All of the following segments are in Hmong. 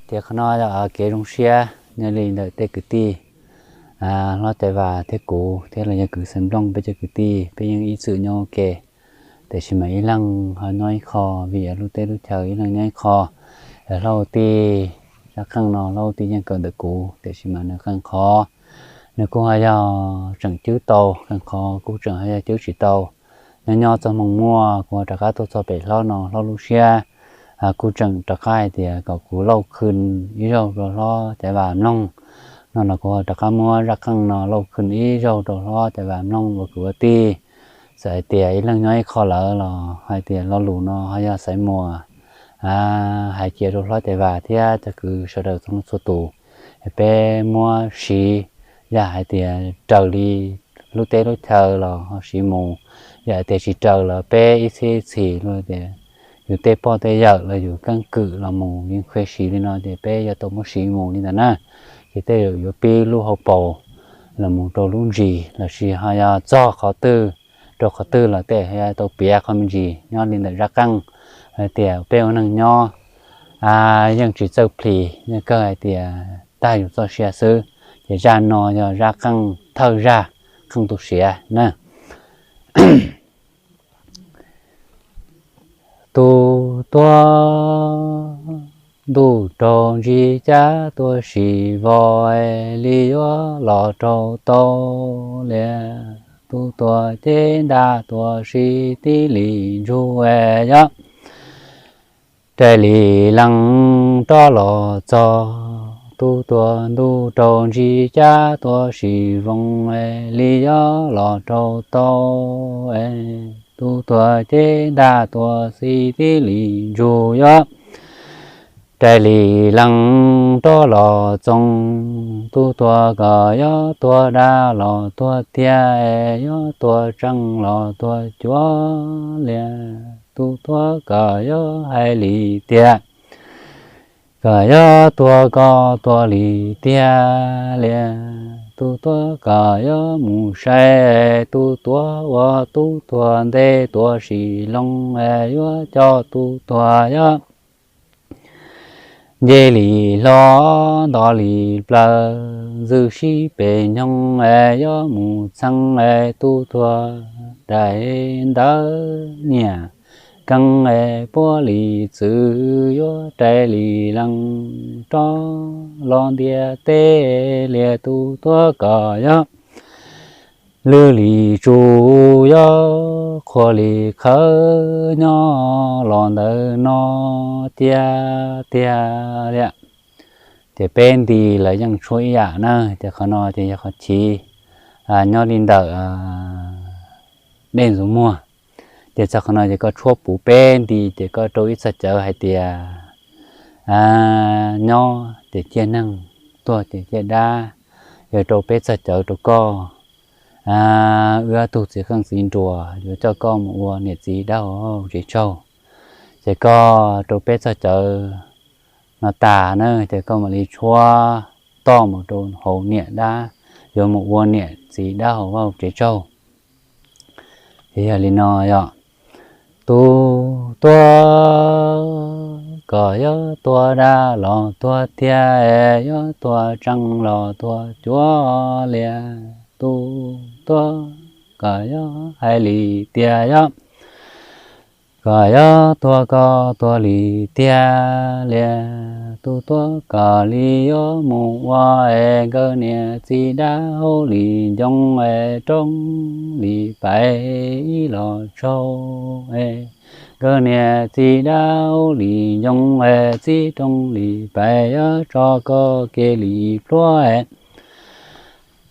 Ces qhov no yog kev zoo siab nyob li ntawm tej kwv tij hlob Caiv Vas thiab kuv thiab los yog kwv Xeev Nplooj peb cov kwv tij, peb yeej ib txwm nyob ua ke. Tiam sis mas ib leeg ho nyob ib qho, vim lub teb lub chaw ib leeg nyob ib qho. Hlob Ua Tij, zaj qeej no Hlob Ua Tij yeej kawm ntawm kuv, tiam sis mas nws qee qhov nws kuj ho yog tseem cwb tau, qee qhov kuj tseem ho yog cwb tsis tau. Nyob nyob txoj hmoo muaj kuv ho rov qab tuaj txog pem hlob no, hlob lub siab kuj tseem rov qab hais tias kom kuv lauj khw ib zaug rau hlob Caiv Vas mloog. No los kuv ho rov qab muab zaj qeej no lauj khw ib zaug rau hlob Caiv Vas mloog ua kwv ua tij. Txawm hais tias ib leeg nyob ib qho lawm los hais tias lo lus no ho yog Xaiv Muas hais cia rau hlob Caiv Vas thiab cov kwv sawv daws txhua leej txhua tus, peb muab siv, yam hais tias raws li lub teb lub chaw los ho siv mus, yam hais tias tsis raws los peb ib txhiab ib txhis los tias yus tej poj tej yawm los yus keeb kwm los mus yeej qhia siv li no ces peb yuav tau muab siv mus li ntawd na. Ces tej zaum yuav pib lub hauv paus los mus rau lub ntsis los sis ho yog txog qhov twg rau qhov twg los tej ho yog tau piav qhov me ntsis nyob li ntawm zaj qeej hais tias peb ua neeg nyob yeej tsis txawj plis, yeej kawg hais tias tag yus txoj sia xwb. Ces zaj no yog zaj qeej thawj zaj, qeej tu siav na. Tus tuag ntuj raug ntsis cab tuaj sim vos li yuav los raug tau lias. Tus tuag ceb ntaj tuaj sim tib li ntsug es yog rais li lees rov los txog. Tus tuag ntuj raug ntsis cab tuaj sim voo li yuav los raug tau es. Tus tuag ceb ntaj tuaj sim tib li ntsug yuav rais li lees rov los txog. Tus tuag kom yuav tuag dab los tuag tiag es yuav tuag tseeb los tuag cuav lias. Tus tuag kom yuav hais li tiag, kom yuav tuag koj tuag li tiag lias. Tus tuag kom yuav mus saib tus tuag ua tub tuag ntej tuaj sim loo es yuav coj tus tuag yuav nce li hlo nto li plaws ntxwg sib pes nyoog es yuav mus txheeb es tus tuag daim ntawv nyiam keeb es puab li txwv yuav rais li lees rov los ntiaj teb lias. Tus tuag kom yuav lwj li tsuj yuav qhuav li qhawv nyob los ntawm no tiag tiag li. Ces peb nti lawv yeej tshuab ib yam na, ces qhov no ces yog qhov chiv nyob li ntawm dej ntxuav muag. Ces txog qhov no ces koj tshuab puv peb nti ces koj rau ib txoj cawv hais tias nyob ces ciaj neeg, tuag ces ciaj dab. Yog rau peb txoj cawv rau koj, wb ob tug txiv qeej txiv nruas yuav coj koj mus ua niam txiv dab hauv tsev tsaug. Ces koj rau peb txoj cawv no tas na ces koj mam li tshuab toj mus rau hauv niam dab, yuav mus ua niam txiv dab hauv vaj hauv tsev tsaug. Ces yog li no yog, tus tuag kom yuav tuag dab los tuag tiag es yuav tuag tseeb los tuag cuav lias. Tus tuag kom yuav hais li tiag yog, kom yuav tuag koj tuag li tiag lias. Tus tuag kom li yuav mus ua es nkawd niam txiv dab hauv li ncoo es roob li pais ib los tsaug es. Nkawd niam txiv dab hauv li ncoo es txib roob li pais yuav tso koj kev li plhuav es.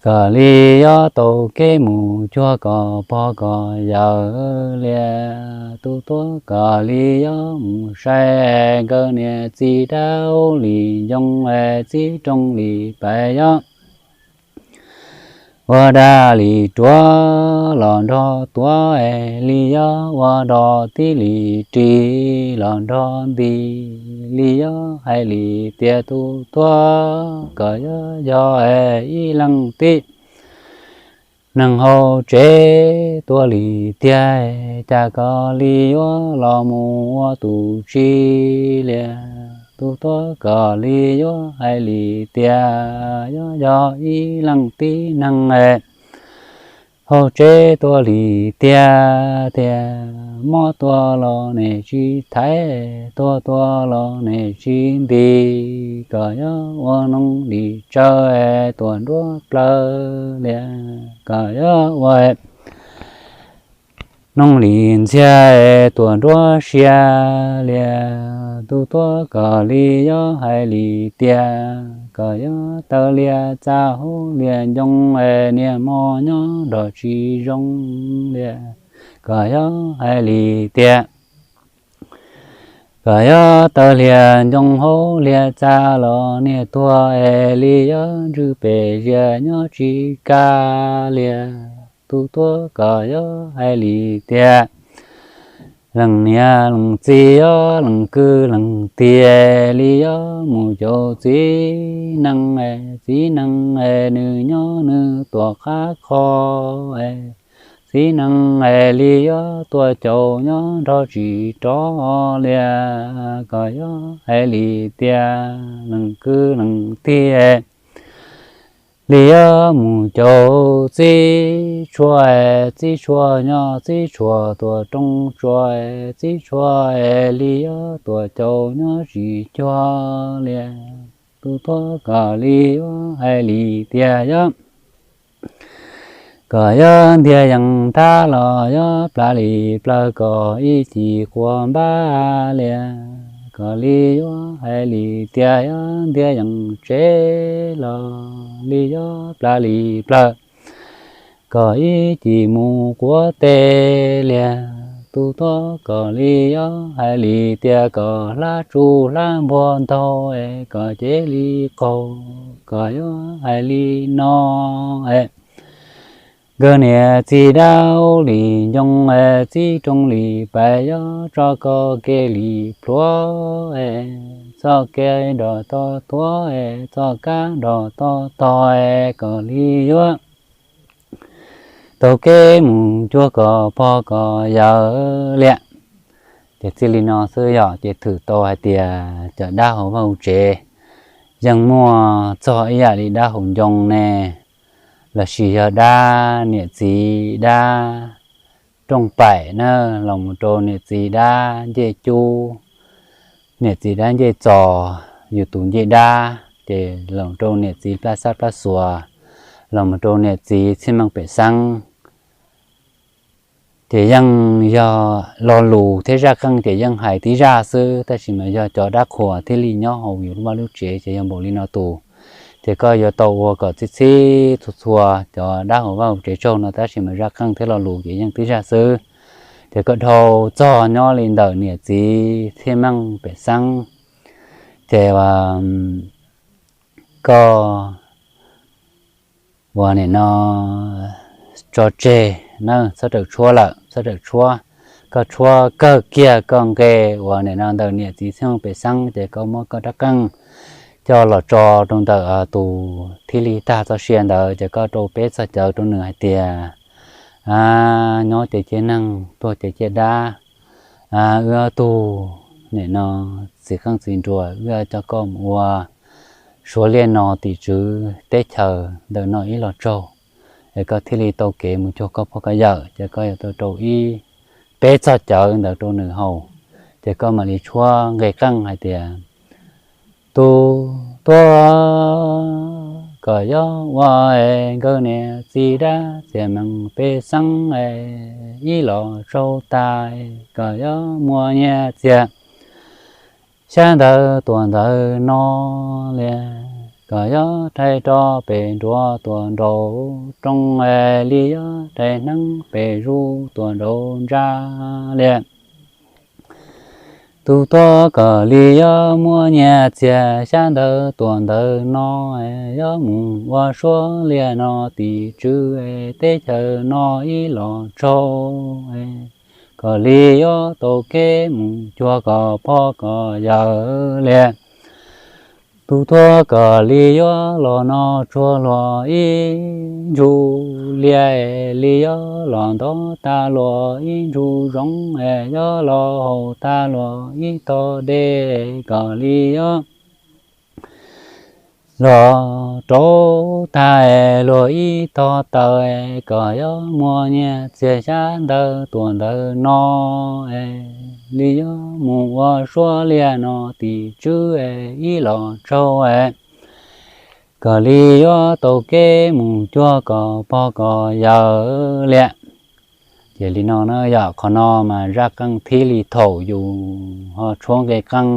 Kom li yuav tau kev mus cuag koj pog koj yawm lias. Tus tuag kom li yuav mus saib nkawd niam txiv dab hauv li ncoo es txib roob li pais yuav ua dab li ruam los nrog tuav es li yuav ua dog tib li ris los nrog nti. Li yuav hais li tias tus tuag kom yuav yog es ib leeg tib neeg hauv tsev tuag li tiag, cas kom li yuav los mus ua tus tsi lias. Tus tuab kom li yuav hais li tias, yog yog ib leej tib neeg es hauv tsev tuaj li tiag tiag, mob tuaj los nws tsis thaiv, tuag tuaj los nws tsis nti, kom yog ua noog li tsawv es tuam nruab plawv lias, kom yog ua noog li ntxiag es tuam nruab siab lias. Tus tuab kom li yuav hais li tias, kom yog taw lias txav hauv lias ncoo es niaj hmo nyob nrog tsis zoo lias, kom yog hais li tias, kom yog taw lias ncoo hauv lias txav los niaj tuag es li yuav ntswj pes zias nyob tsis kaj lias. Tus tuab kom yog hais li tias, leej niam leej txiv yog leej kwv leej tij li yuav mus caum txiv neej es, txiv neej es nws nyob nws tuam qab qho es, txiv neej es li yuav tuaj caum nyob nrog tsis rov lias, kom yog hais li tias, leej kwv leej tij es li yuav mus caum txiv tshuaj es, txiv tshuaj nyob txiv tshuaj tuam rooj tshuaj es, txiv tshuaj es li yuav tuaj caum nyob tsis cuag lias. Tus tuab kom li yuav hais li tias, yog kom yog ntiag yeej thab los yog plas li plawg kom ib cim quas npab lias, kom li yuav hais li tias, yog ntiag yeej tsev los li yog plas li plawg kom ib cim mus quav teb lias. Tus tuab kom li yuav hais li tias, kom hlab tsuj hlab npuag ntaug es kom cev li qaug, kom yuav hais li no es, nkawd niam txiv dab hauv li ncoo es, txiv rooj li pais yog tso koj kev li plhuav es, txoj kev nrog toj tuav es, txoj kab nrog toj tog es, kom li yuav taug kev mus cuag koj pog koj yawm lias. Ces txij li no xwb yog ces thwm tau hais tias cov dab hauv vaj hauv tsev yeej muaj txog ib yam li dab hauv ncoo ne, lossis yog dab niam txiv dab rooj paim na, los mus rau niam txiv dab ncej cub, niam txiv dab ncej txos, yus tus ncej dab, ces los rau niam txiv plab xab plab xuas, los mus rau niam txiv txhiaj meej pem xeeb. Ces yeej yog lo lus thiab zaj qeej ces yeej hais tib zaj xwb, tab sis mas yog cov dab qhuas thiaj li nyob hauv yus lub vaj lub tsev ces yog npaum li no tus. Ces koj yuav tau ua kom txhij txhij txhua txhua cov dab hauv vaj hauv tsev tsaug no, tab sis mas zaj qeej thiab lo lus ces yeej tib zaj xwb. Ces koj dhau txog nyob li ntawm niam txiv txhiaj meej pem xeeb, ces koj uas nim no tso tseg na, txhob rawm tshuab lawm, txhob rawm tshuab. Koj tshuab kawg kiag koj nqe uas nim no ntawm niam txiv txhiaj meej pem xeeb, ces koj muab koj rab qeej coj los tso rau ntawm tus thiaj li tag txoj sia ntawd, ces koj rau peb txoj cawv rau nws hais tias, nyob ces cia neeg, tuag ces cia dab. Wb ob tug nim no txiv qeej txiv nruas, wb coj koj mus ua suav liaj no tim tswv teb chaws ntawm no ib los tsaug, es koj thiaj li tau kev mus cuag koj pog koj yawm. Ces koj yuav tau rau ib peb txoj cawv ntawd rau nws haus, ces koj mam li tshuab nqe qeej hais tias, tus tuag kom yog ua es nkawd niam txiv dab txhiaj meej pem xeeb es ib los tsaug tas, kom yog muaj nyiaj txiag xyab ntawv tuam ntawv no lias, kom yog rhais rov pem nruab tuam nraum rooj es li yog rhais hneev pem zuj tuam nraum ntsa lias. Tus tuag kom li yog muaj nyiaj txiag xyab ntawv tuam ntawv no, yog mus ua suav liaj no tim tswv teb chaws no ib los tsaug, kom li yog tau kev mus cuag kom pog kom yawm lias. Tus tuag kom li yuav los no tsuag luag ib ntsu liaj, li yuav los ntov tag luag ib ntsu zoov es yuav los haus tag luag ib tog dej, kom li yuav los rauv tag luag ib tog taws, kom yuav muaj nyiaj txiag xyab ntawv tuam ntawv no es li yuav mus ua suab liaj no tim tswv es ib los tsaug es kom li yuav tau kev mus cuag kom pog kom yawm liam. Ces li no na yom, qhov no mas zaj qeej thib li thaum yus ho tshuab nqe qeej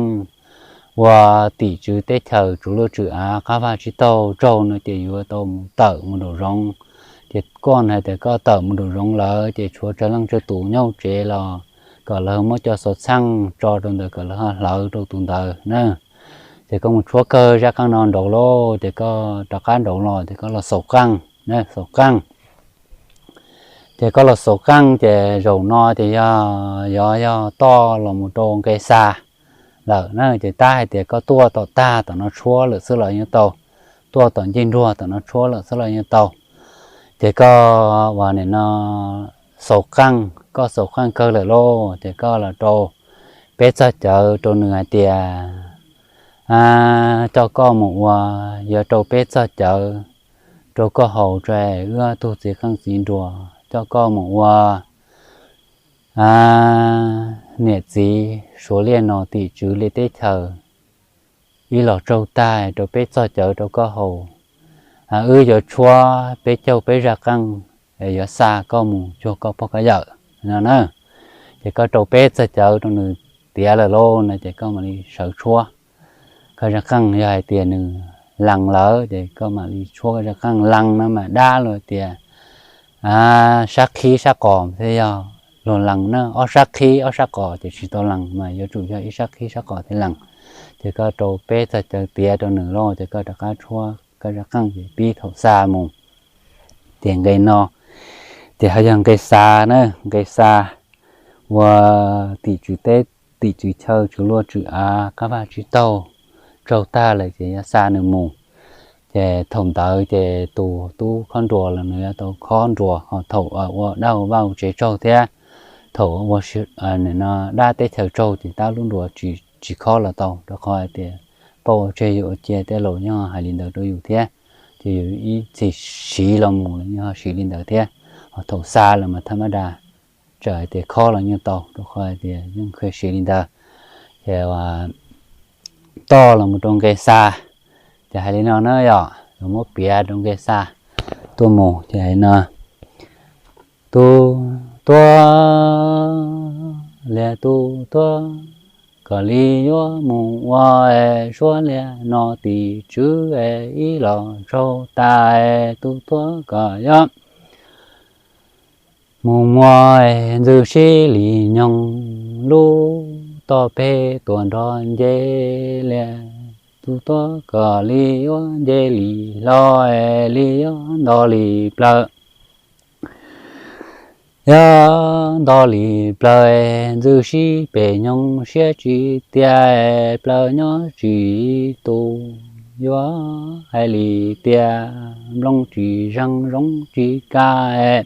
ua tim tswv teb chaws tsuv luj tswm av qab vaj tsib taug tsaug no ces yuav tau mus tawm mus nraum zoov. Ces koj hais tias koj tawm mus nraum zoov lawm ces tshuav tsawg leej tsawg tus nyob hauv tsev los kom lawv muab cov xov txheej tso rau ntawd kom lawv ho hlawv rau tus ntawd na. Ces koj mus tshuab kawg zaj qeej no nraud lauj, ces koj rov qab nraud los ces koj los xaus qeej, xaus qeej. Ces koj los xaus qeej ces zaum no ces yog, yog, yog toj los mus rau nqe xa lawm na, ces tab hais tias koj tuaj tom tag tom no tshuab lawm xwb los yeej tau, tuaj tom ncej nruag tom no tshuab lawm xwb los yeej tau. Ces koj ua nim no xaus qeej, koj xaus qeej kawg lawm lauj, ces koj los rau peb txog cawv rau nws hais tias coj koj mus ua, yuav rau peb txog cawv rau koj haus tso, wb ob tug txiv qeej txiv nruas coj koj mus ua niam txiv suav liaj no tim tswv liaj teb chaws ib los tsaug tag rau peb txog cawv rau koj haus. Wb yuav tshuab peb caug peb zaj qeej, yuav xa koj mus cuag koj pog koj yawm no na. Ces koj rau peb txog cawv rau nws tiav lawm lauj no ces koj mam li sawv tshuab. Koj zaj qeej yog hais tias nws lees lawm ces koj mam li tshuab koj zaj qeej. Lees no mas dab los tias sab qhib sab qos thiaj yog luag lees na, ob sab qhib ob sab qos ces tsis tau lees, mas yuav tsum yog ib sab qhib sab qos thiaj lees. Ces koj rau peb txog cawv tiav rau nws lauj, ces koj rov qab tshuab koj zaj qeej ces pib thaum xa mus. Ces nqe no ces ho yog nqe xa na, nqe xa ua tim tswv teb, tim tswv chaw tswv luaj tswv av qab vaj tsib taug tsaug tag lawm ces yuav xa nws mus. Ces thaum ntawd ces tus tub khob nruas los nws yuav tau khob nruas, ho thaum ua dab ua vaj ua tsev tsaug thiab thaum ua dab teb chaws tsaug ces tab lub nruas tsis khob los tau, rau qhov hais tias pauj ua tseg yus ua cia, tej laus yeej hais li ntawd rau yus thiab. Ces yus ib txhis siv los mus los yeej ho siv li ntawd thiab. Ho thaum xa lawm mas thaj mab das txawm hais tias khob los yeej tau, rau qhov hais tias yeej qhia siv li ntawd. Ces toj los mus rau nqe xa, ces hais li no na yom, yuav muab piav rau nqe xa tuaj mus ces hais no: Tus tuag liag tus tuag, kom li yuav mus ua es suab liag no tim tswv es ib los tsaug tas es tus tuag kom yuav mus muag es ntxwj sib li nyoog lub toj peg tuam nrho nce liag. Tus tuag kom li yuav nce li hlo es li yuav nto li plaws. Yuav nto li plaws es ntxwj sib pem nyoog siab tsis tiag es plaws nyob tsis tus. Yuav hais li tias nplooj tsis zeeg zoov tsis kaj es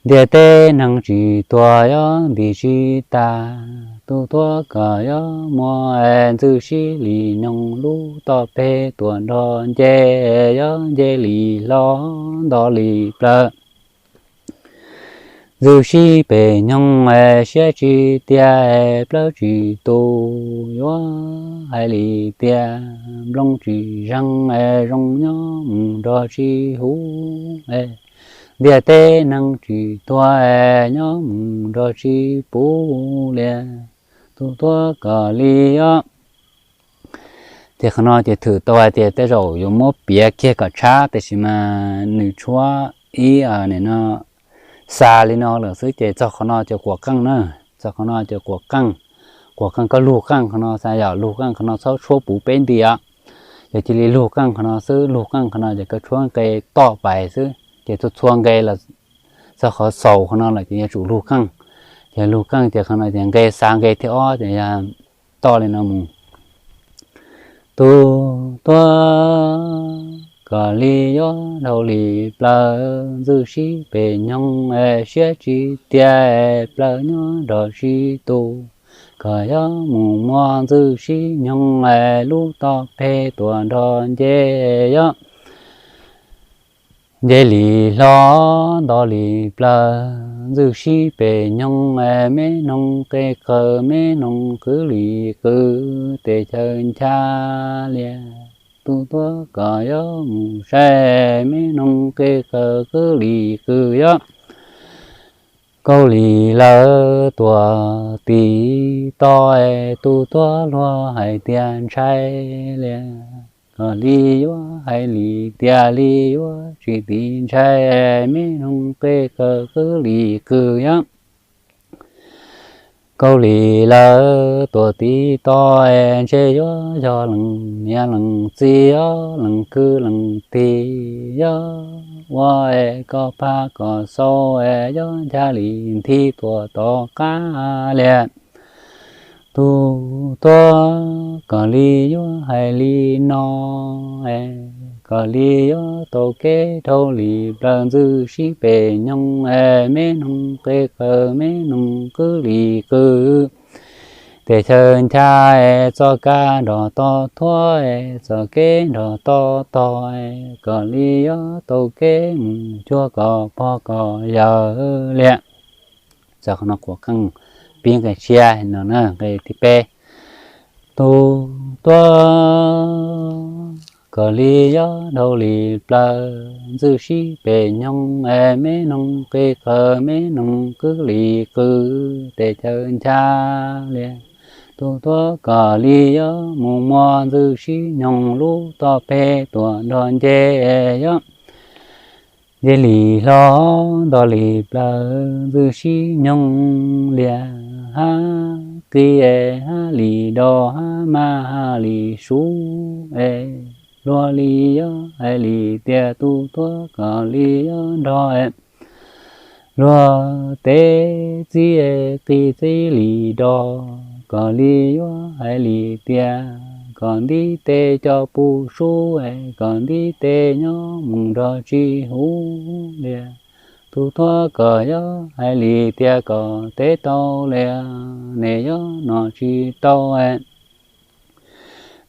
ntiaj teb neeg tsis tuag yuav nti tsis tas. Tus tuag kom yuav muag es ntxwj sib li nyoog lub toj peg tuam nrho nce, yuav nce li hlo nto li plaws. Ntxwj sib pem nyoog es siab tsis tiag es plaws tsis tus. Yuav hais li tias nplooj tsis zeeg es zoo nyob mus nrog tsis huv es ntiaj teb neeg tsis tuag es nyob mus nrog tsis puv lias. Tus tuag kom li os. Ces qhov no ces thwm tau hais tias tej zaum yuav muab piav kiag kom tshab, tiam sis mas nws tshuab ib nim no xa li no lawm xwb ces txog qhov no ces quam qeej na. Txog qhov no ces quam qeej. Quam qeej, koj lug qeej qhov no xav yom, lug qeej qhov no txhob tshuab puv peb nti os. Ces cia li lug qeej qhov no xwb, lug qeej qhov no ces koj tshuab nqe toj pais xwb ces txhua txhua nqe los txog qhov xaus qhov no lawm ces yuav tsum lug qeej. Ces lug qeej ces qhov no ces nqe xa nqe thib ob ces yog toj li no mus. Tus tuab kom li yuav dhau li plaws, ntxwj sib pem nyoog es siab tsis tiag es plaws nyob nrog sib tu. Kom yuav mus muaj ntxwj sib nyoog es lub toj peg tuam nrog nce, yuav nce li hlo nto li plaws, ntxwj sib pem nyoog es me noog qe qawg, me noog qwb li qw, tes chaw ncha lias. Tus tuab kom yuav mus saib, me noog qe qawg qwb li qw, yuav kaug li lawv tuam tiv to es tus tuab luag hais tias ntshai lias. Kom li yuav hais li tias li yuav tsis tiv ntshai, me noog qe qawg qwb li qw, yuav kaug li lawv tuam tiv to es ntshe yuav yog leej niam leej txiv, yuav leej kwv leej tij, yuav ua es kom pab kom xaus es yuav ncha li nthi tuam tom qab lias. Tus tuab kom li yuav hais li no es kom li yuav tau kev dhau li plaws, ntxwj sib pem nyoog es me noog qe qawg, me noog qwb li qw, tes chaw ncha es txoj kab nrog toj thuab es txoj kev nrog toj tog es kom li yuav tau kev mus cuag kom pog kom yawm lias. Txog qhov no quas qeej pib nqe tshiab no na, nqe thib peb. Tus tuab kom li yuav dhau li plaws, ntxwj sib pem nyoog es me noog qe qawg, me noog qwb li qw, tes chaw ncha lias. Tus tuab kom li yuav mus muaj ntxwj sib nyoog, lub toj peg tuam nrog nce, yuav nce li hlo nto li plaws, ntxwj sib nyoog lias. Hab qi es hab li do, hab maj hab li sub es luag li yuav hais li tias tus tuab kom li yuav nrog es luag teb txib es qi txib li do, kom li yuav hais li tias kom ntiv tes coj pub sub es kom ntiv tes nyob mus nrog tsis huv lias. Tus tuab kom yuav hais li tias kom teb tau lias, nws yuav nom tsis tau es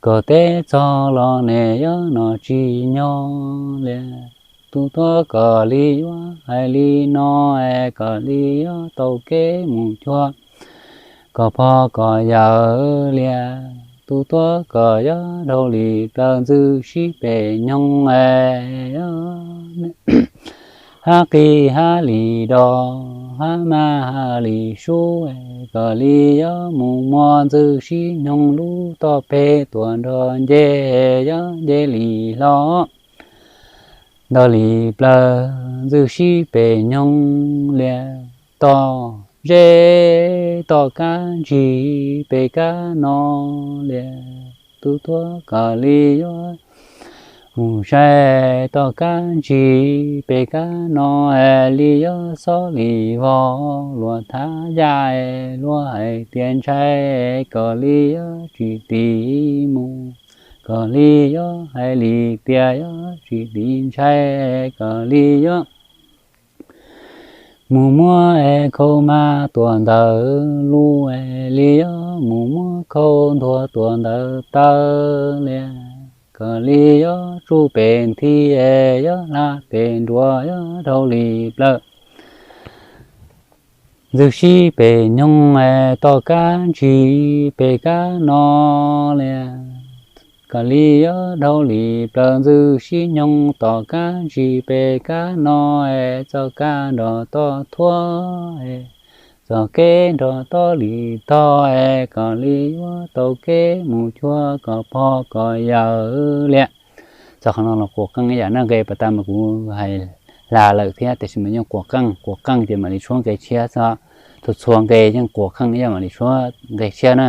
kom teb txog los nws yuav nom tsis nyob lias. Tus tuab kom li yuav hais li no es kom li yuav tau kev mus cuag kom pog kom yawm lias. Tus tuab kom yuav dhau li plaws, ntxwj sib pem nyoog es hab qi hab li do, hab maj hab li sub es kom li yuav mus muaj ntxwj sib nyoog, lub toj peg tuam nrog nce, yuav nce li hlo nto li plaws, ntxwj sib pem nyoog lias. Tom zeb tom kab ntsis pem kab no lias. Tus tuab kom li yuav mus saib tom kab ntsis pem kab no es li yuav xob li vog, luag thav yaj es luag hais tias ntshai, kom li yuav tsis tiv mus, kom li yuav hais li tias yuav tsis tiv ntshai, kom li yuav mus muab es khau maj tuam ntawd lub es li yuav mus muab khau ntuag tuam ntawd taw lias. Kom li yuav tsuj pem nthi es yuav hla pem nruas, yuav dhau li plaws, ntxwj sib pem nyoog es tom kab ntsis pem kab no lias. Kom li yuav dhau li plaws, ntxwj sib nyoog tom kab ntsis pem kab no es txoj kab nrog toj thuab es txoj kev nrog toj li tog es kom li yuav tau kev mus cuag kom pog kom yawm lias. Txog qhov no los quas qeej ib yam na, nqe pas tas mas kuv hais hla lawm thiab, tiam sis mas yeej quas qeej, quas qeej ces mam li tshuab nqe tshiab xwb. Txhua txhua nqe yeej quas qeej ib yam mam li tshuab nqe tshiab na.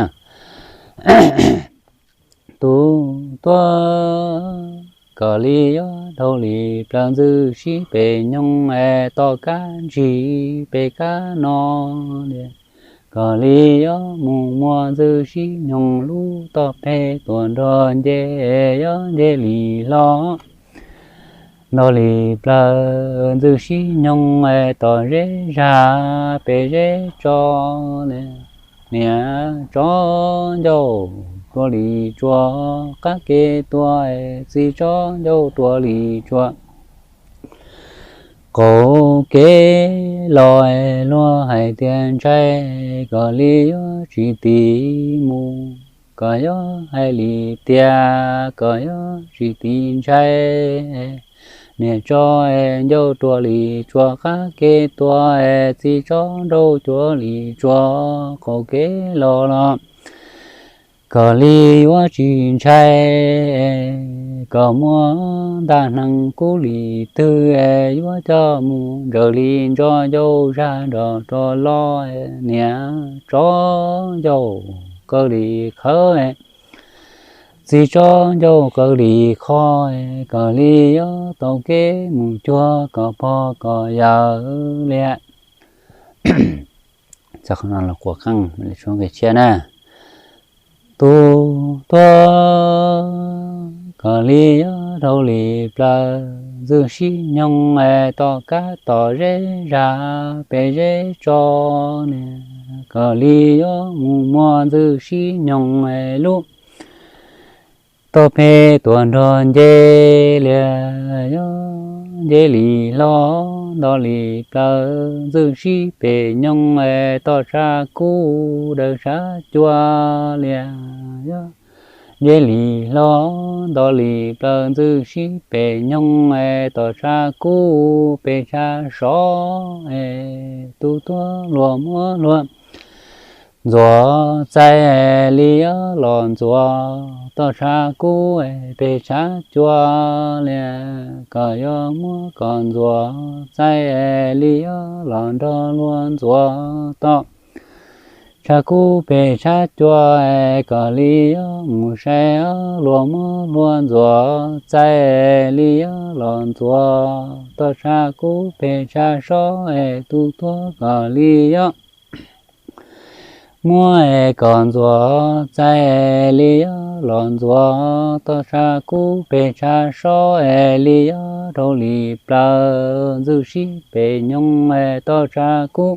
Tus tuab kom li yuav dhau li plaws, ntxwj sib pem nyoog es tom kab ntsis pem kab no lias. kom li yuav mus muaj ntxwg sib nyoog lub toj peg tuam nrog nce, yuav nce li hlo nto li plaws ntxwg sib nyoog tom zeb zag pem zeb tso li. Niam tsov ncauj rua li tsua, qab kev tuaj, txiv tsov ncauj rua li tsua. Qaum kev los luag hais tias ntshai, kom li yuav tsis tiv mus, kom yuav hais li tias kom yuav tsis tiv ntshai. Niam tsov ncauj rua li tsua, qab kev tuaj, txiv tsov ncauj rua li tsua. Qaum kev los los kom li yuav tsis ntshai, kom muaj ntaj hneev kub li twg yuav coj mus ntsaws li ntso ncauj zag nrog rua loj. Niam tsov ncauj qw li qhawv, txiv tsov ncauj qw li qho, kom li yuav tau kev mus cuag kom pog kom yawm li. Qhov no los quas qeej tshiab na. Tus tuag kom li yuav dhau li plaws ntxwg sib nyoog, tom kab tom zeb zag pem zeb tso li. Kom li yuav mus muaj ntxwg sib nyoog lub toj peg tuam nrog nce li, yuav nce li hlo nto li plaws ntxwg sib pem nyoog, toj tshav kub daws tshav cua li, yuav nce li hlo nto li plaws ntxwg sib pem nyoog, tom tshav kub pem tshav sov, tus tuag luag muab luag ntxuav txaij li yuav los ntxuav toj tshav kub pem tshav cua li. Kom yuav muab kom ntxuav txaij li yuav los nrog luag ntxuav toj tshav kub pem tshav cua. Kom li yuav mus saib luag muab luag ntxuav txaij li yuav los ntxuav toj tshav kub pem tshav sov, tus tuag kom li yuav muab kom ntxuav txaij li yuav los ntxuav toj tshav kub pem tshav sov, li yuav dhau li plaws ntxwg sib pem nyoog, toj tshav kub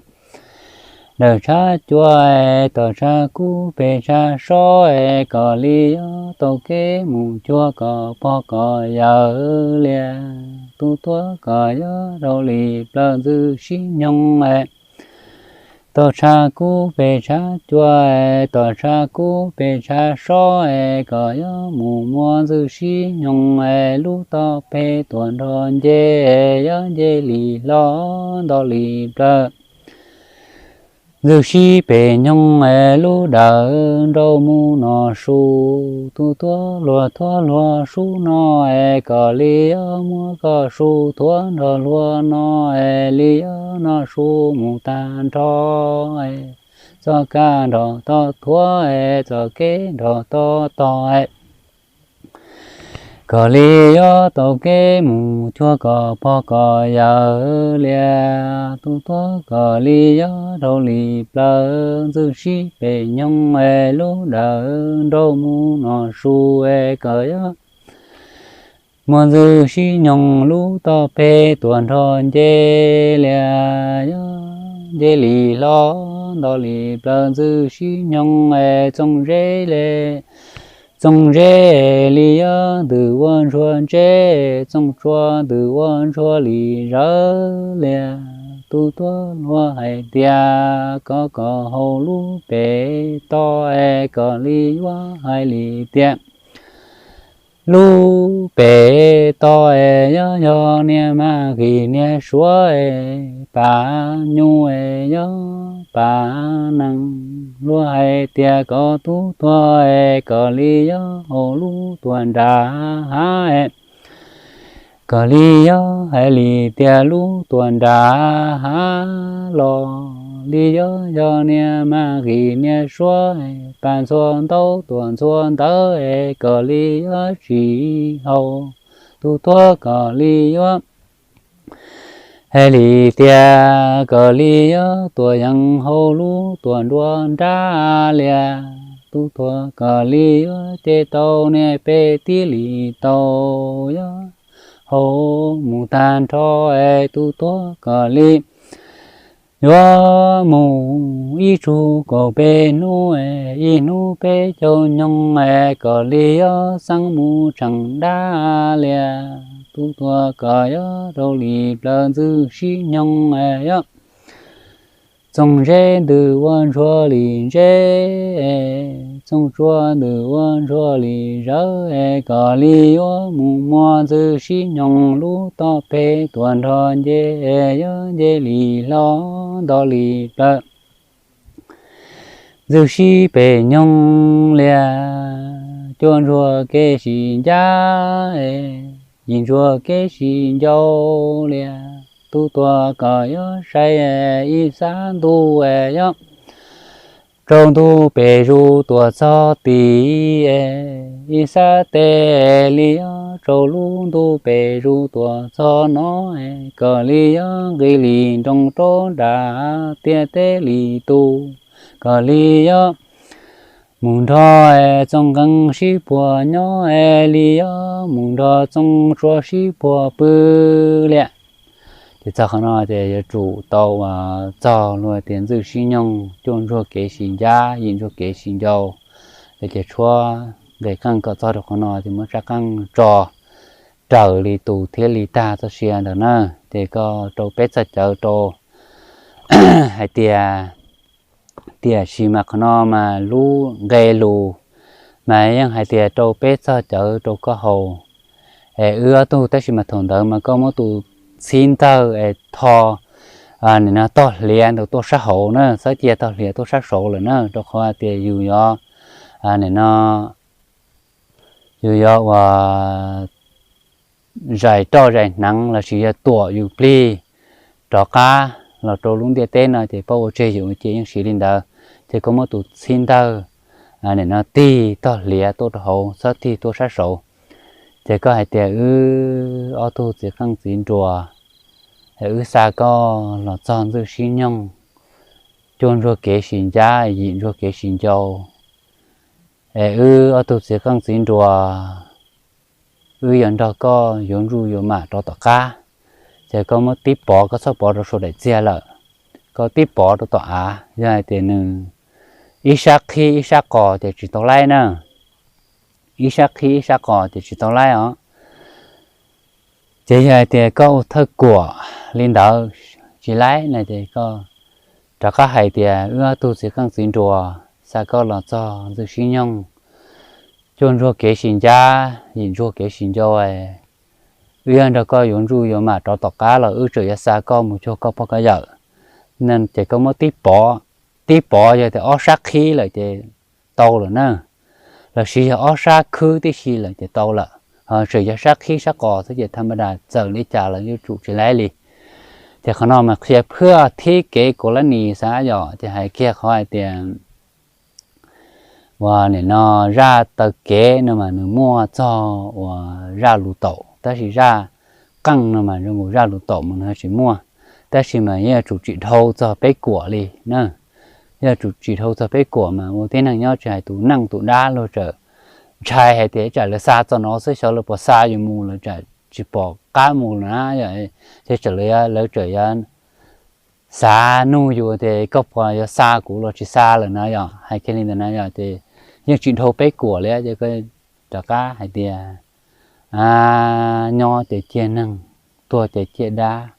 daws tshav cua, tom tshav kub pem tshav sov, kom li yuav tau kev mus cuag kom pog kom yawm li. Tus tuag kom yuav dhau li plaws ntxwg sib nyoog, tom tshav kub pem tshav cua, tom tshav kub pem tshav sov, kom yuav mus muaj ntxwg sib nyoog, lub toj peg tuam nrog nce, yuav nce li hlo nto li plaws ntxwg sib pem nyoog, lub dawm nrauj mus noj su. Tus tuag luag thuav luag sub no, kom li yuav muab koj su thuav nrog luag no, li yuav noj su mus tag nrho, txoj kab nrog toj thuav, txoj kev nrog toj tog, kom li yuav tau kev mus cuag kom pog kom yawm li. Tus tuag kom li yuav dhau li plaws ntxwg sib pem nyoog, lub dawm nrauj mus noj su, kom yuav muaj ntxwg sib nyoog lub toj peg tuam nrog nce li, yuav nce li hlo nto li plaws ntxwg sib nyoog, txooj zeb li, txooj zeb li yuav ntws ua ntsuag ntseb, txooj tsua ntws ua ntsuag li zawv li. Tus tuag luag hais tias kom kom haus lub pem toj, kom li yuav hais li tias lub pem toj es yuav yog niag maj qis niag suav es, pas nyuj es yuav pas nees. Luag hais tias kom tub tuag es kom li yuav haus lub tuam nram hav es, kom li yuav hais li tias lub tuam nram hav los li yuav yog niag maj qis niag suav es, pas ntxhua ntaub tuam ntxhua ntawv es, kom li yuav tsis haus. Tus tuag kom li yuav Hais li tias koj li yuav tuaj yees hauv lub tuaj nruab nrab lias, tub tuag koj li yuav ces tau niam peb tib li tau yuav hauv mus tag nrho es tub tuag koj li yuav mus ib tsug kaum peb hnub, ib hnub peb caug nyoog es koj li yuav xeeb mus tseem dab lias, tub tuag koj yuav rau li plawv ntxwg sib nyoog es yuav txoog ntse ntws ua ntsuag li ntse, txoog tsua ntws ua ntsuag li zawv es koj li yuav mus muaj ntxwg sib nyoog lub toj peg tuaj nrho nce, yuav nce li hlo nto li plawv ntxwg sib pem nyoog lias, cuaj ntsuag kev sib ncab, yim ntsuag kev sib ncau lias, tub tuag koj yuav saib ib sab ntuj es yuav tsaus ntuj pem zus tuaj txog tid, ib sab teb li yuav tsaus lub ntuj pem zus tuaj txog no, koj li yuav nqis li nroog rau nram tiaj teb li tus, koj li yuav mus nrog txooj nqees sib puag nyob es li yuav mus nrog txooj tsua sib puag pw lias. Ces txog qhov no ces yuav tsum tau uas txog luag tias ntxwg sib nyoog, cuaj ntsuag kev sib ncab, yim ntsuag kev sib ncau. Ces tshuab nqes qeej kom txog rau qhov no ces muab tsab qeej tso raws li tus thiab li tag txoj sia ntawd na. Ces koj rau peb txoj cawv rau hais tias, tiam sis mas qhov no mas lub nqe lus mas yeej hais tias rau peb txoj cawv rau koj haus es wb ob tug, tab sis mas thaum ntawd mas koj muab tus txhib ntawg es tho nim no tog hliav ntawd tuaj sab hauv na, txhob cia tog hliav tuaj sab saud lawm na, rau qhov hais tias yus yuav nim no yus yuav uas zais roj zais hneev lossis yog tuam yus plig rov qab los rau lub ntiaj teb no ces pab ua tseg yus ua cia yeej siv li ntawd. Ces koj muab tus txhib ntawg nim no tig tog hliav tuaj rau hauv, txhob tig tuaj sab saud. Ces koj hais tias wb ob tug txiv qeej txiv nruas, wb xa koj los txog ntxwg sib nyoog, cuaj ntsuag kev sib ncab, yim ntsuag kev sib ncau. Es wb ob tug txiv qeej txiv nruas, wb yuav nrog koj yuav ntsuj yuav mam rov tom qab. Ces koj muab tib pov, koj txhob pov rau saum daim txiag lawm, koj tib pov rau tom av. Yog hais tias nws ib sab qhib ib sab qos ces tsis tau laib na, ib sab qhib ib sab qos ces tsis tau laib os. Ces yog hais tias koj ua thawj kuam li ntawd tsis laib na ces koj rov qab hais tias wb ob tug txiv qeej txiv nruas xa koj los txog ntxwg sib nyoog, cuaj ntsuag kev sib ncab, yim ntsuag kev sib ncau, wb yuav nrog koj yuav ntsuj yuav mam rov tom qab los wb tseem yuav xa koj mus cuag koj pog koj yawm. Ces koj muab tib pov, tib pov yog tias ob sab qhib lawm ces tau lawm na, lossis yog ob sab khwb tib si lawm ces tau lawm. Ho tseem yog sab qhib sab qos xwb ces tham ma das txawm li cas los yuav tsum tsis laib li. Ces qhov no mas qhia phwj thib kev kuv lab nis xav yom, ces hais kiag qhov hais tias uas nim no zaj taw kev no mas nws muaj txog uas zaj lus taum, tab sis zaj qeej no mas zoo nkaus zaj lus taum mas nws tsis muaj. Tab sis mas yeej yuav tsum tsim dhau txog peb kuam li na, yuav tsum tsim dhau txog peb kuam mas ua tib neeg nyob tsis hais tus neej tus dab luag txawm ntshai hais tias tsam lawv xa txog no xwb xyov lawv puas xa yus mus, lawv tsam tsis pom qab mus lawm na, ces tsam lawv, lawv tsam yuav xav nug yus tias koj puas yuav xa kuv los tsis xa lawm na yom, hais kiag li ntawd na yom. Ces yeej tsis dhau peb kuam li ces koj rov qab hais tias nyob ces ciaj neeg, tuag ces ciaj dab.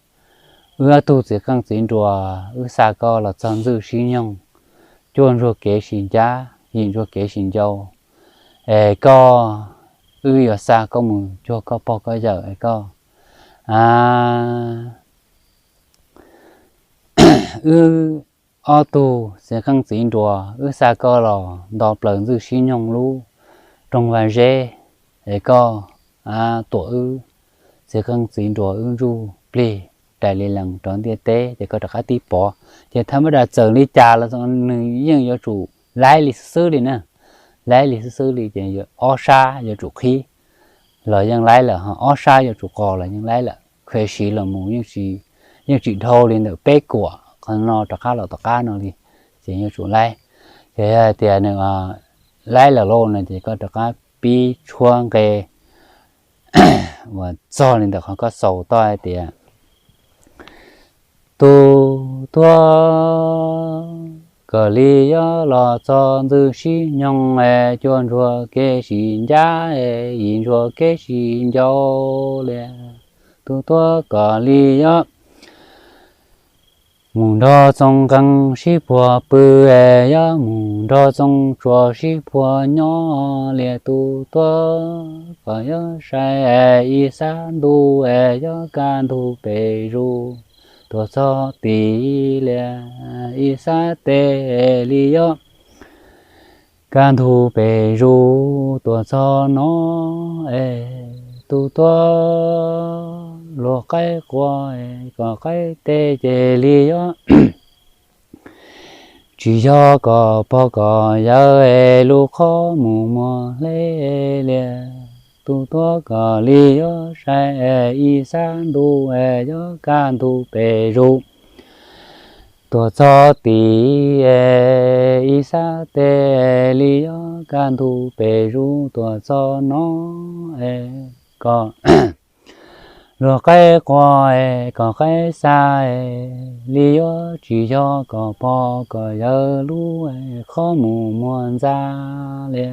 Wb ob tug txiv qeej txiv nruas wb xa koj los txog ntxwg sib nyoog, cuaj ntsuag kev sib ncab, yim ntsuag kev sib ncau. Es koj, wb yuav xa koj mus cuag koj pog koj yawm es koj, wb ob tug txiv qeej txiv nruas wb xa koj los nto plaws ntxwg sib nyoog lub rooj vaj zeb es koj tuam wb txiv qeej txiv nruas wb ntsuj plig rais li lees rov ntiaj teb ces koj rov qab tib pov. Ces tham ma das txawm li cas los nws yeej yuav tsum laib li xwb xwb li na. Laib li xwb xwb li ces ob sab yuav tsum qhib los yeej laib lawm, ho ob sab yuav tsum qos los yeej laib lawm. Khuv siv los mus yeej tsis yeej tsis dhau li ntawm peb kuam qhov no rov qab los tom qab no li, ces yuav tsum laib. Ces yog tias nws laib lawm lauj no ces koj rov qab pib tshuab nqe uas txog li ntawm qhov koj xaus toj hais tias, tus tuag kom li yuav los txog ntxwg sib nyoog es cuaj ntsuag kev sib ncab es yim ntsuag kev sib ncau li. Tus tuag kom li yuav mus nrog Txoov Nqees sib puag pw es yuav mus nrog Txoov Tsua sib puag nyob li. Tus tuag kom yuav sai es ib sab ntuj es yuav kaj ntug pem zus tuaj txog tid li. Ib sab tes li yuav kaj ntug pem zus tuaj txog no es tus tuag luag qaib qua es kom qaib teb ces li yuav tsis yog kom pog kom yawg es lub qhov mus muag hle li. Tus tuag kom li yuav sai es ib sab ntuj es yuav kaj ntug pem zus tuaj txog tid es ib sab tes li yuav kaj ntug pem zus tuaj txog no es kom luag qaib qua es kom qaib xa es li yuav tsis yog kom pog kom yawg lub qhov mus muag ntxa li.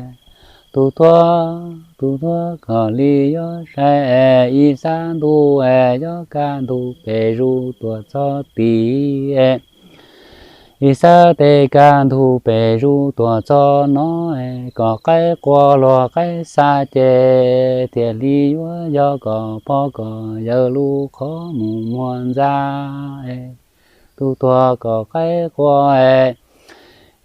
Tus tuag, tus tuag kom li yuav sai es ib sab ntuj es yuav kaj ntug pem zus tuaj txog tid es ib sab tes kaj ntug pem zus tuaj txog no es kom qaib qua luag qaib xa ces thiaj li yuav yog kom pog kom yawg lub qhov mus muag ntxa es tus tuag kom qaib qua es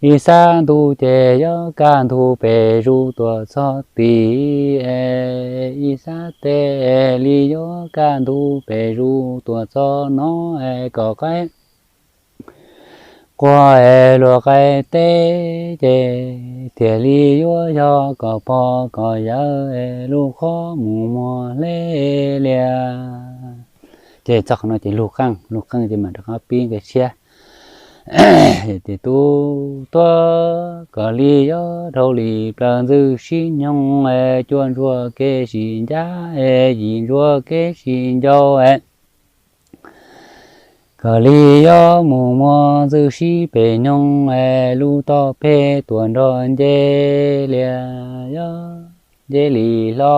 ib sab ntuj ces yuav kaj ntug pem zus tuaj txog tid es ib sab tes li yuav kaj ntug pem zus tuaj txog no es kom qaib qua es luag qaib teb ces thiaj li yuav yog kom pog kom yawg es lub qhov mus muag hle li. Ces txog qhov no ces lug qeej, lug qeej ces mam rov qab pib nqe tshiab. Ces tus tuag kom li yuav dhau li plaws ntxwg sib nyoog es cuaj ntsuag kev sib ncab es yim ntsuag kev sib ncau es kom li yuav mus muag ntxwg sib pem nyoog es lub toj peg tuaj nrog nce li, yog nce li hlo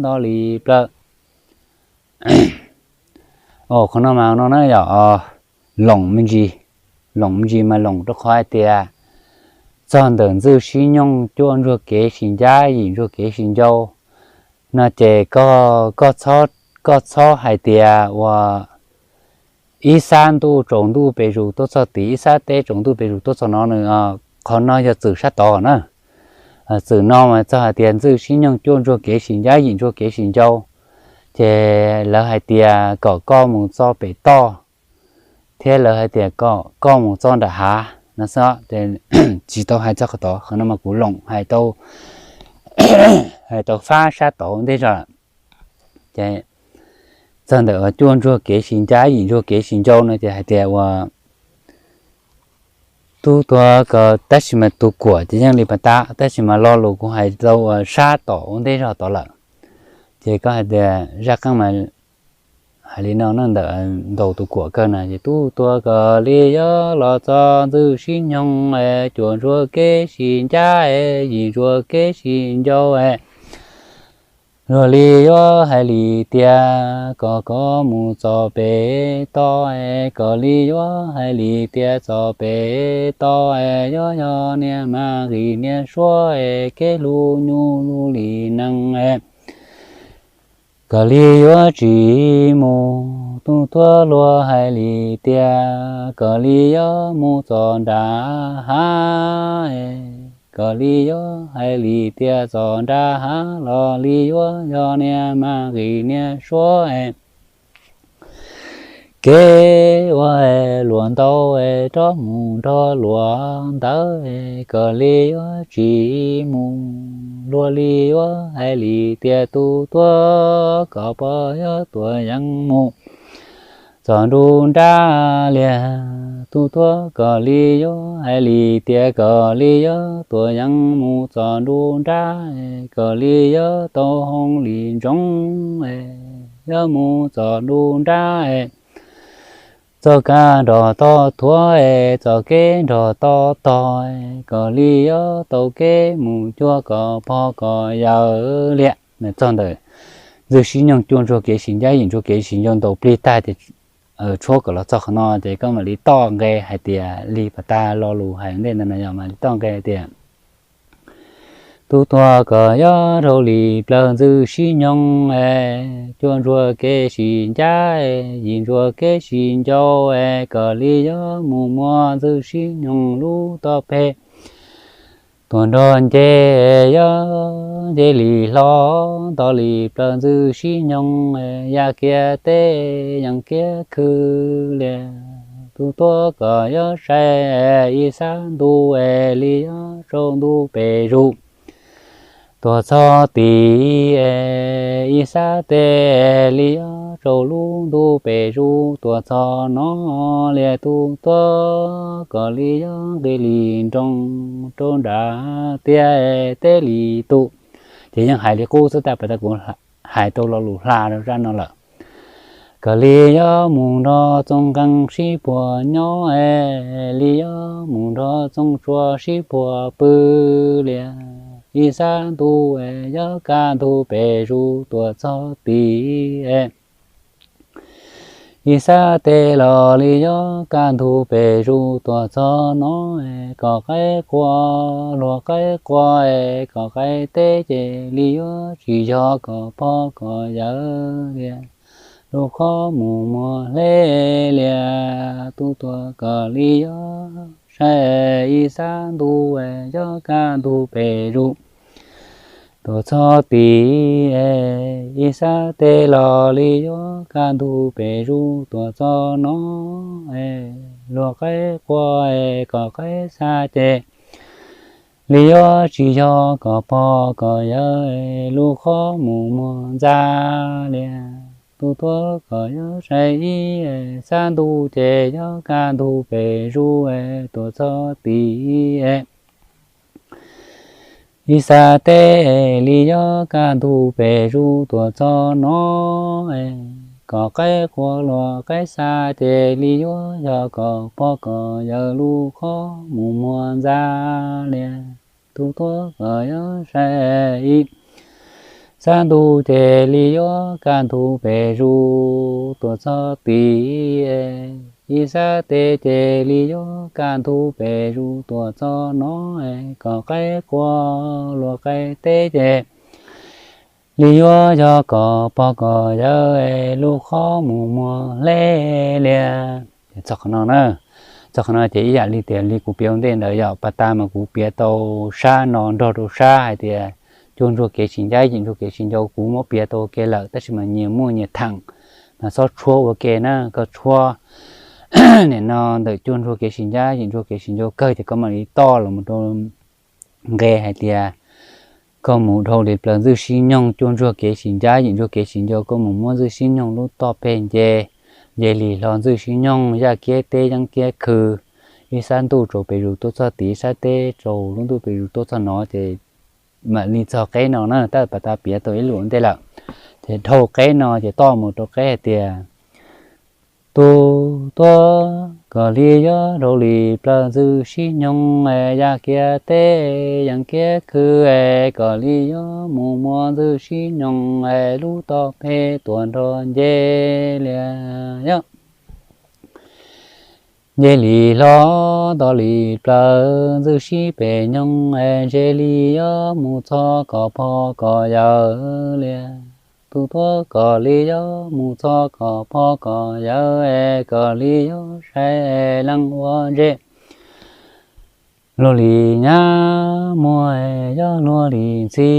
nto li plaws. Qhov no mas no na yom, loom me ntsis, loom me ntsis mas loom rau qhov hais tias txog ntawm ntxwg sib nyoog cuaj ntsuag kev sib ncab yim ntsuag kev sib ncau no ces koj txhob hais tias uas ib sab ntuj tsaus ntuj pes zus tuaj txog tid, ib sab teb tsaus ntuj pes zus tuaj txog no nws, qhov no yog txwm sab tod na. Txwm no mas txog hais tias ntxwg sib nyoog cuaj ntsuag kev sib ncab yim ntsuag kev sib ncau, ces lawv hais tias kom koj mus txog pem toj, thiab lawv hais tias kom koj mus txog nram hav no xwb. Tsis tau hais txog qhov tod, qhov no mas kuv loom hais tau, hais tau fab sab tod ntej zog lawm. Ces txog ntawm cuaj ntsuag kev sib ncab yim ntsuag kev sib ncau no ces hais tias uas tub tuag ko, tab sis mas tus kuam ces yeej li pas tab, tab sis mas lo lus kuv hais tau uas sab tom ua ntej zog tod lawm. Ces koj hais tias zaj qeej mas hais li no na, ntawm ntaus tus kuam kawg na, ces tub tuag ko li yuav los txog ntxwg sib nyoog es cuaj ntsuag kev sib ncab es yim ntsuag kev sib ncau es luag li yuav hais li tias kom koj mus txog pem toj es kom li yuav hais li tias txog pem toj es yuav yog niag mab qis niag suab es kev hlub nyuj hlub li nees es kom li yuav tsis mus. Tub tuag luag hais li tias kom li yuav mus txog nram hav es kom li yuav hais li tias txog nram hav los li yuav yog niag mab qis niag suab es kev ua es luam ntau es rov mus nrog luam ntawd es kom li yuav tsis mus. Luag li yuav hais li tias tub tuag kom pog yuav tuam yees mus txog nruab nrab liag. Tub tuab kos li yuav hais li tias kos li yuav tuam yees mus txog nruab nrab, kos li yuav tau hoo li ntsoov, yuav mus txog nruab nrab, txoj kab nrog toj thuav, txoj kev nrog toj tog, kos li yuav tau kev mus cuag kos pog kos yawm liag. Txog ntawm ntxwg sib nyoog cuaj ntsuag kev sis ncab yim ntsuag kev sis ncau ntaus plig tag ces tshuab kom los txog qhov no ces koj mam li toj nqe hais tias li pas tas lo lus hais ntej ntawd no yog mam li toj nqe hais tias tub tuab kos yuav dhau li plawv ntxwg sib nyoog, cuaj ntsuag kev sis ncab, yim ntsuag kev sis ncau, kos li yuav mus muag ntxwg sib nyoog lub toj peg tuam nrog nce, yuav nce li hlo nto li plawv ntxwg sib nyoog, ya kiag teb yees kiag khw liag. Tub tuab kos yuav saib ib sab ntuj li yuav tsaus ntuj pes zus tuam txog tid, ib sab teb li yuav tsaus lub ntuj pes zus tuam txog no liag. Tub tuab kos li yuav nqis li nroo rau nram tiaj teb li tus. Ces yeej hais li qub xwb tab pas tas kuv hais tau lo lus hla rau zaj no lawm. Kos li yuav mus nrog txooj nqeeb sib puag nyob, li yuav mus nrog txooj tsua sib puag pw liag. Ib sab ntuj yuav kaj ntug pes zus tuam txog tid, ib sab teb los li yuav kaj ntug pes zus tuam txog no, kom qaib qua luag qaib qua, kom qaib teb ces li yuav tsis yog kom pog kom yawm liag. Lub qhov mus muag hle liag. Tub tuab kos li yuav saib ib sab ntuj yuav kaj ntug pes zus tuam txog tid, ib sab teb los li yuav kaj ntug pes zus tuam txog no, luag qaib qua kom qaib xa ces li yuav tsis yog kom pog kom yawm. Lub qhov mus muag ntxa liag. Tub tuab kos yuav saib ib sab ntuj ces yuav kaj ntug pes zus tuam txog tid, ib sab teb li yuav kaj ntug pes zus tuam txog no, kom qaib qua luag qaib xa ces li yuav yog kom pog kom yawm. Lub qhov mus muag ntxa liag. Tub tuab kos yuav saib ib sab ntuj ces li yuav kaj ntug pes zus tuam txog tid, ib sab teb ces li yuav kaj ntug pes zus tuam txog no, kom qaib qua luag qaib teb ces li yuav yog kom pog kom yawm. Lub qhov mus muag hle liag. Txog qhov no na, txog qhov no ces ib yam li tias li kuv piav ua ntej ntawd yog pas tas mas kuv piav tau sab no nrog rau sab hais tias cuaj ntsuag kev sis ncab yim ntsuag kev sis ncau kuv muab piav tau ua ke lawm tab sis mas nyias muaj nyias theem mas txhob tshuab ua ke na, koj tshuab nim no ntawm cuaj ntsuag kev sis ncab yim ntsuag kev sis ncau kawg ces koj mam li toj los mus rau nqe hais tias koj mus dhau li plawv ntxwg sib nyoog cuaj ntsuag kev sis ncab yim ntsuag kev sis ncau koj mus muab ntxwg sib nyoog lub toj peg nce, nce li hlo ntxwg sib nyoog yaj kiab teb yeeb kiab khw, ib sab ntuj tsaus pes zus tuaj txog tid, ib sab teb tsaus lub ntuj pes zus tuaj txog no ces mam li txog qeb no na, tab pas tas piav tau ib lus ua ntej lawm. Ces dhau qeb no ces toj mus rau qeb hais tias tub tuab kos li yuav dhau li plawv ntxwg sib nyoog, yaj kiab teb yeeb kiab khw, kos li yuav mus muab ntxwg sib nyoog lub toj peg tuam nrog nce liag yog nce li hlo nto li plawv ntxwg sib pes nyoog, ntshe li yuav mus txog kom pog kom yawm liag. Tub tuab kos li yuav mus txog kom pog kom yawm, kos li yuav saib leej ua ntse luag li nyab muag, yog luag li ntxhi,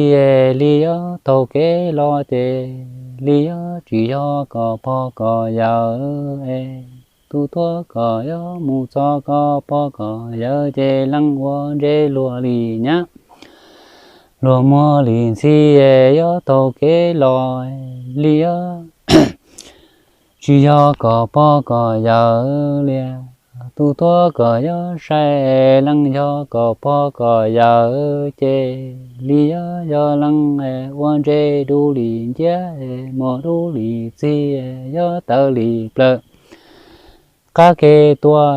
li yuav taug kev los ces li yuav tsis yog kom pog kom yawm. Tub tuab kos yuav mus txog kom pog kom yawm ces leej ua ntse luag li nyab, luag muag li ntxhi, yuav taug kev los li yuav tsis yog kom pog kom yawm li. Tus tuab kom yog sai leej yog kom pog kom yawm ces li yog yog leej ua ntsej dub li nciab, muag dub li txig, yog tawv li plaws. Qab ke tua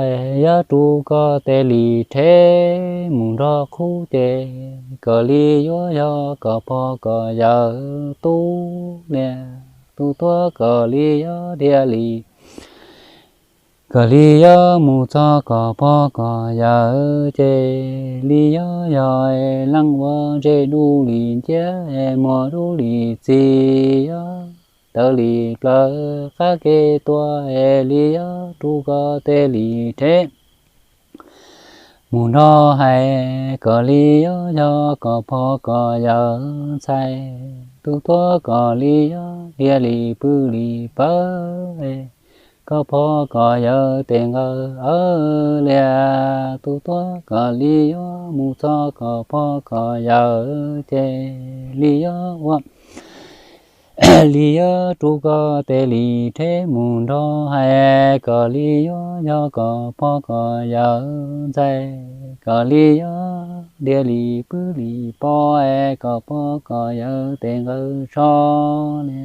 yog rub koj tes li rhe mus nrog qhub ces kom li yuav yog kom pog kom yawm tub li. Tus tuab kom li yog dhia li, kom li yuav mus txog kom pog kom yawm ces li yuav yog leej ua ntsej dub li nciab, muag dub li txig, yog tawv li plaws. Qab ke tua li yuav rub koj tes li rhe mus nrog hais kom li yuav yog kom pog kom yawm ntxhais. Tus tuab kom li yuav dhia li pw li pawv, kom pog kom yawm tes nkaws awv li. Tus tuab kom li yuav mus txog kom pog kom yawm ces li yuav ua li yuav rub koj tes li rhe mus nrog hais kom li yuav yog kom pog kom yawm ntxhais. Kom li yuav dhia li pw li pawv, kom pog kom yawm tes nkaws so li.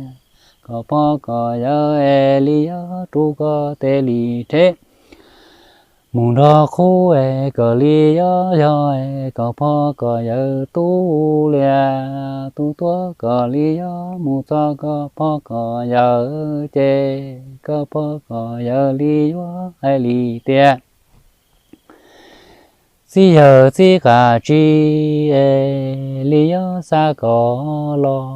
Kom pog kom yawm es li yuav rub koj tes li rhe mus nrog qhub es kom li yuav yog kom pog kom yawm tub li. Tus tuab kom li yuav mus txog kom pog kom yawm ces kom pog kom yawm li yuav hais li tias, txib yawg txib qas tsib es li yuav xa kom los.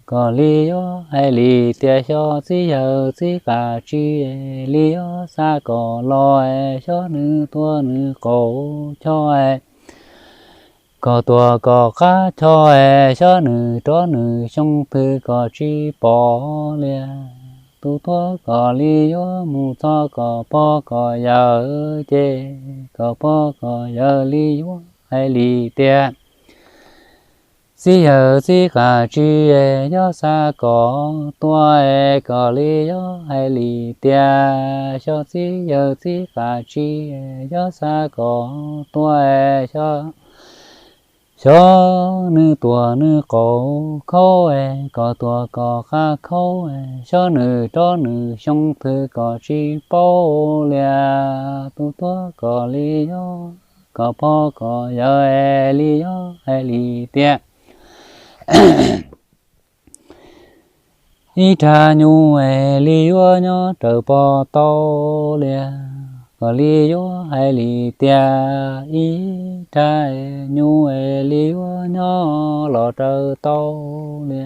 Kom li yuav hais li tias, xyov txib yawg txib qas tsib es li yuav xa kom los, xyov nws tuag nws qaum choj, kom tuag kom qab choj, xyov nws rov nws xyoo twg kom tsis pom li. Tus tuab kom li yuav mus txog kom pog kom yawm ces kom pog kom yawm li yuav hais li tias, txib yawg txib qas tsib es yuav xa kom tuag es kom li yuav hais li tias, xyov txib yawg txib qas tsib es yuav xa kom tuag es xyov, xyov nws tuag nws qaum khaub es kom tuag kom qab khaub es xyov nws rov nws xyoo twg kom tsis paub li. Tus tuab kom li yuav, kom pog kom yawm es li yuav hais li tias, ib rab nyuj es li yuav nyob raws pog tau li. Kom li yuav hais li tias, ib rab nyuj es li yuav nyob los raws tau li.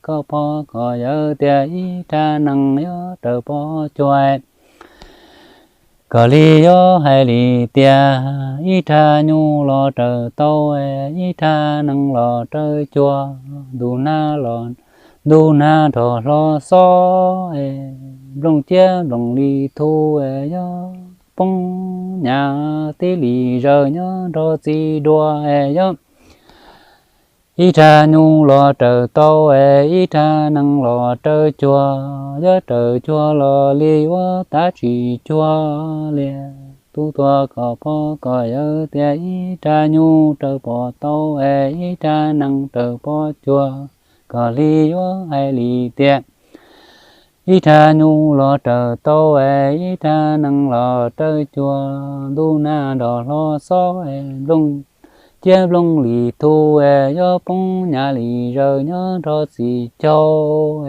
Kom pog kom yawm tias, ib rab nees nyob raws pog cuag. Kom li yuav hais li tias, ib rab nyuj los raws tau, ib rab nees los raws cuag. Ntuj nag los, ntuj nag nrog hlo xob, nplooj ciab nplooj li thu, yuav poob nyav tib li zaws nyob nrog txiv duaj, yuav ib rab nyuj los raws tau, ib rab nees los raws cuag, yuav raws cuag los li yuav tab tsis cuag li. Tus tuab kom pog kom yawm tias, ib rab nyuj raws pog tau, ib rab nees raws pog cuag. Kom li yuav hais li tias, ib rab nyuj los raws tau, ib rab nees los raws cuag. Ntuj nag nrog hlo xob, nplooj ciab nplooj li thu, yuav poob nyav li zaws nyob nrog txiv caug,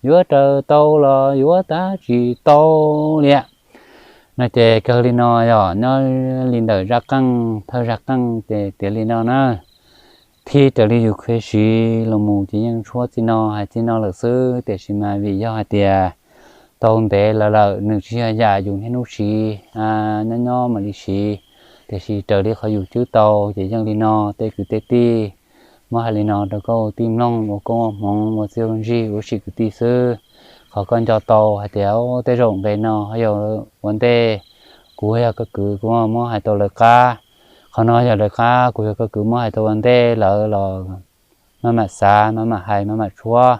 yuav raws tau los yuav tab tsis tau li. No ces kawg li no yog nyob li ntawm zaj qeej, thawj zaj qeej ces tiav li no na. Thib raws li yus qhia siv los mus ces yeej tshuav txij no hais txij no lawm xwb, tiam sis mas vim yog hais tias tau ntev lawm lawm nws tsis yog yam yus niaj hnub siv, nyob nyob mam li siv, tiam sis raws li qhov yus cwb tau ces yeej li no. Tej kwv tej tij, muab hais li no rau koj ua tij mloog ua koob ua hmoov ua txiaj ua ntsig ua si kwv tij xwb. Qhov koj nco tau hais tias tej zaum nqe no yog ua ntej kuv yog koj kwv kuv muab hais tau lawv qab, qhov no yog lawv qab kuv yog koj kwv muab hais tau ua ntej lawm los maj mam xav maj mam hais maj mam tshuab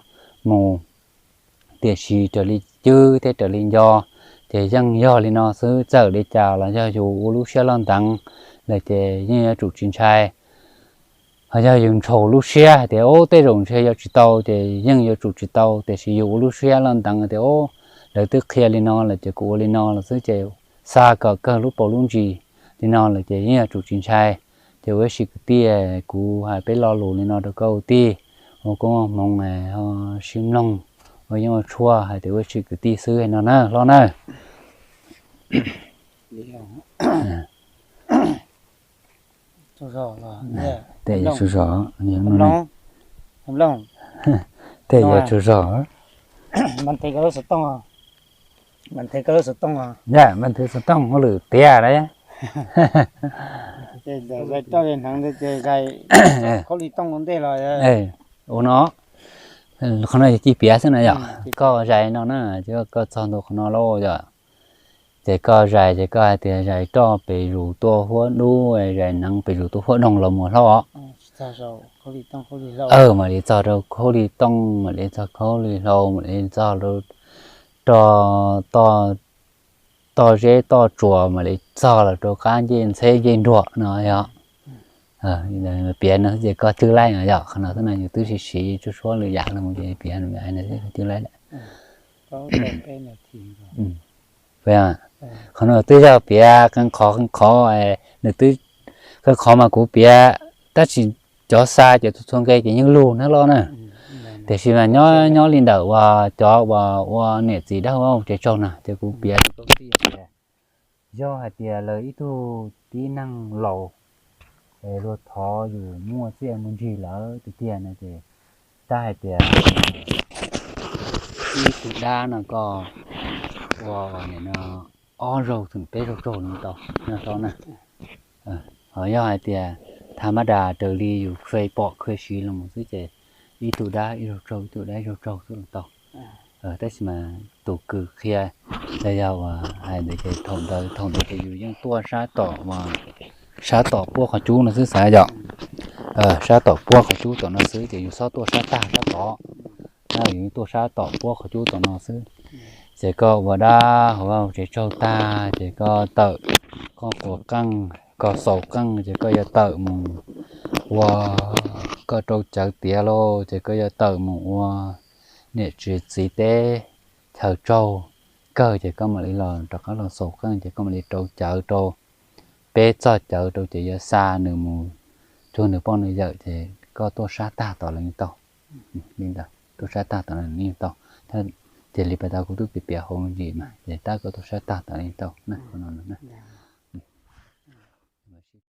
mus. Tiam sis raws li cwb thiab raws li nco. Ces yeej yog li no xwb, txawm li cas los yog yus ua lub siab loj nteev lawm ces yeej yuav tsum tsis ntshai. Ho yog yus ntshaus lub siab hais tias ub tej zaum ntshe yuav tsis tau ces yeej yuav tsum tsis tau, tiam sis yus ua lub siab loj nteev tias ub lawv twb qhia li no lawm ces kuv ua li no los xwb ces xa kom kawg lub paus lub ntsis li no lawm ces yeej yuav tsum tsis ntshai. Ces ua ib sim kwv tij, kuv hais peb lo lus li no rau koj ua tij, ua koob ua hmoov ho sib mloog, ua yeeb ua tshuaj hais tias ua ib sim kwv tij xwb no na hlob na. Tej yuav tsaug zog, tej yuav tsaug zog. Yam, mas nthwv xov tooj hauj lwm tiag lawm. Ua no, qhov no yog ci piav xwb na yom, koj zais no na, koj txog ntua qhov no lauj yom, ces koj zais ces koj hais tias zais roj pem zus tuaj huab dub, zais neev pem zus tuaj huab doog los mus hlob. Mam li txog rau khaub lig tooj, mam li txog khaub lig hlau, mam li txog rau toj, toj zeb toj tsuas, mam li txog los rau qab ncej ntxheb ncej nruas no yom. Piav no ces koj cwb laib no yom, qhov no xwb no yus twb siv siv tsuj suab lwm yam los mus ces piav no cwb laib lawm. Qhov no twb yog piav qee qhov qee qhov, nws twb qee qhov mas kuv piav, tab sis cov xa ces txhua txhua nqe ces yeej lug na hlob na. Tiam sis mas nyob nyob li ntawm uas cov uas ua niam txiv dawb huv tsev tsaug na ces kuv piav rau koj tij tias yog hais tias lawv ib tug tib neeg laus es luag thov yus muaj txiaj muaj ntsig lawm tiag tiag no ces tab hais tias ib tug dab no koj ua nim no ob zaug txheem peb zaug tsaug no tau no tau na. Ho yog hais tias tha mab das raws li yus kheev pom kheev siv los mus xwb ces ib tug dab ib zaug tsaug, ib tug dab ib zaug tsaug xwb los tau. Tab sis mas tus kws qhia los yog uas hais ntawd ces thaum ntawd thaum ntawd ces yus yeej tuaj sab tom, sab tom puab qhov cub no xwb xav yom. Sab tom puab qhov cub tom no xwb ces yus txhob tuaj sab tag sab tod, yus tuaj sab tom puab qhov cub tom no xwb. Ces koj ua dab hauv vaj tsev tsaug tag ces koj tawm, koj quas qeej, koj xaus qeej ces koj yuav tawm mus ua, koj rau cawv tiav lauj ces koj yuav tawm mus ua niam txiv teb chaws tsaug kawg ces koj mam li los rov qab los xaus qeej ces koj mam li rau cawv rau peb txoj cawv rau ces yuav xa nws mus cuag nws poj nws yawm ces koj tuaj sab tag tom lawv yeej tau. Li ntawd tuaj sab tag tom lawv yeej tau. Ces li pas tas kuv twb piav piav hauv me ntsis mas ces tab koj tuaj sab tag tom lawv yeej tau na.